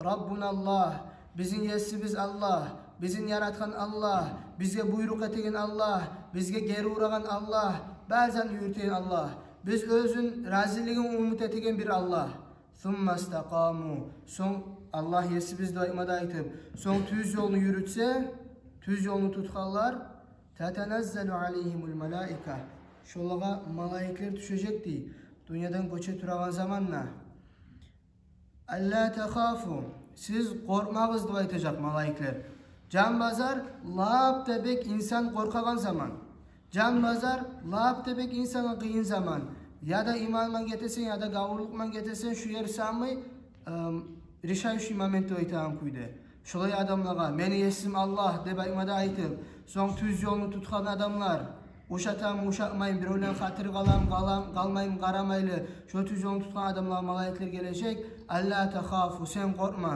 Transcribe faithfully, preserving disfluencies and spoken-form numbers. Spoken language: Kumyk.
Раббуналлагь, бизин есибиз Аллагь, бизин яратгъан Аллагь, бизге буйрукъ этеген Аллагь, бизге гери урагъан Аллагь, бары затны юрютеген Аллагь. Биз оьзюн разилигин умут этеген бир Аллагь. Сумма истакъаму. Сонг Аллагь есибиз деп айтма да айтып, сонг тюз ёлну юрютсе, тюз ёлну тутгъанлар, татаназзалу алайгьимул малаика. Шолагъа малайиклер тюшежек дей, дюньядан гёче турагъан заманда. Алла тахафу, сиз къоркъмагъыз деп айтажакъ малайиклер. Жан базар лап да бек инсан къоркъагъан заман. Жан базар лап да бек инсангъа къыйын заман. Я да иман булан гетесен, я да гавурлукъ булан гетесен, шу ер самый, эм, решающий момент деп айтагъан кюйде. Шолай адамлагъа, мени есим Аллагь деп айтма да айтып, сонг тюз ёлну тутгъан адамлар, ушатамы, ушатмаймы, биревлени хатири къаламы, къалам-, къалмаймы къарамайлы, шо тюз ёлну тутгъан адамлагъа малайиклер гележек. Алла тахафу, сен къоркъма.